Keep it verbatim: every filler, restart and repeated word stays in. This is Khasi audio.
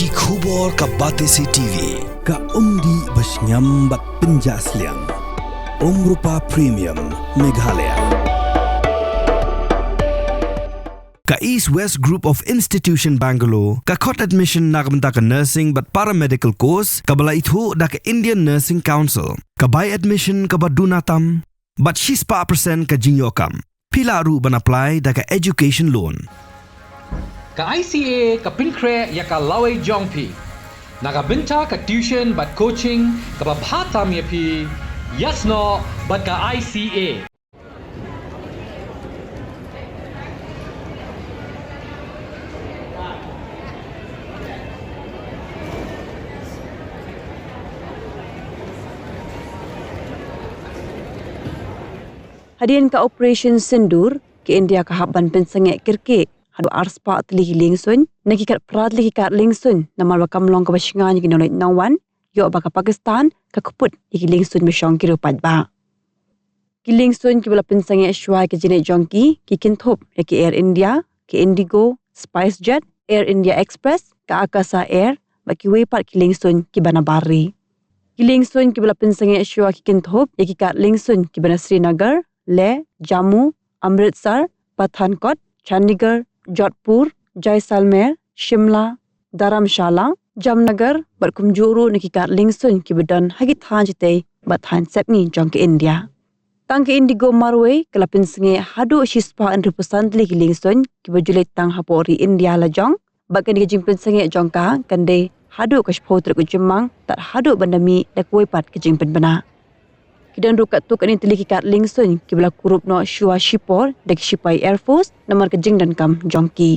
Ki khubor ka Batesi T V, ka umdih ba shngiam bad pynjah sliang. Umrupa Premium, Meghalaya. Ka East West Group of Institution Bangalore ka khot admission na ka bynta ka nursing bad paramedical course kaba la ithuh da ka Indian Nursing Council. Ka bai admission kaba duna tam bad shispah percent ka jingïoh kam. Phi lah ruh ban apply da ka education loan. Ka I C A ka pynkhreh ïa ka lawei jong phi na ka bynta ka tuition bad coaching kaba bha tam ïa phi. Ïasnoh bad ka I C A. Hadien ka Operation Sindoor, ka India ka hap ban pynsangeh kyrkieh haduh arspah tylli ki liengsuiñ na ki khatphra tylli ki kad liengsuiñ, namar ba kam long kaba shngaiñ ïa ki nongleit nongwan, ïoh ba ka Pakistan ka kput ïa ki liengsuiñ ba shong ki riewpaidbah. Ki liengsuiñ kiba la pynsangeh shuwa ïa ka jingïaleh jong ki, ki kynthup ïa ki Air India, ki Indigo, SpiceJet, Air India Express, ka Akasa Air, bad kiwei pat ki liengsuiñ kiba na bar ri. Ki liengsuiñ kiba la pynsangeh shuwa ki kynthup ïa ki kad liengsuiñ kiba na Srinagar, Leh, Jammu, Amritsar, Pathankot, Chandigarh, Jodhpur, Jaisalmer, Shimla, Dharamshala, Jamnagar, bad kumjuh ruh na ki kad liengsuiñ kiba don ha ki thaiñ shatei bad thaiñ sepngi jong ka India. Tang ka Indigo marwei ka la pynsangeh haduh shispah hynriewphew san tylli ki liengsuiñ kiba ju leit tang hapoh ri India lajong, bad kane ka jingpynsangeh jong ka kan dei haduh ka shiphew tarik u Jymmang, tad haduh ban da mih da kawei pat ka jingpynbna. Ki don ruh katto katne tylli ki kad liengsuiñ kiba la kurup noh shuwa shipor da ki shipai Air Force namar ka jingdonkam jong ki.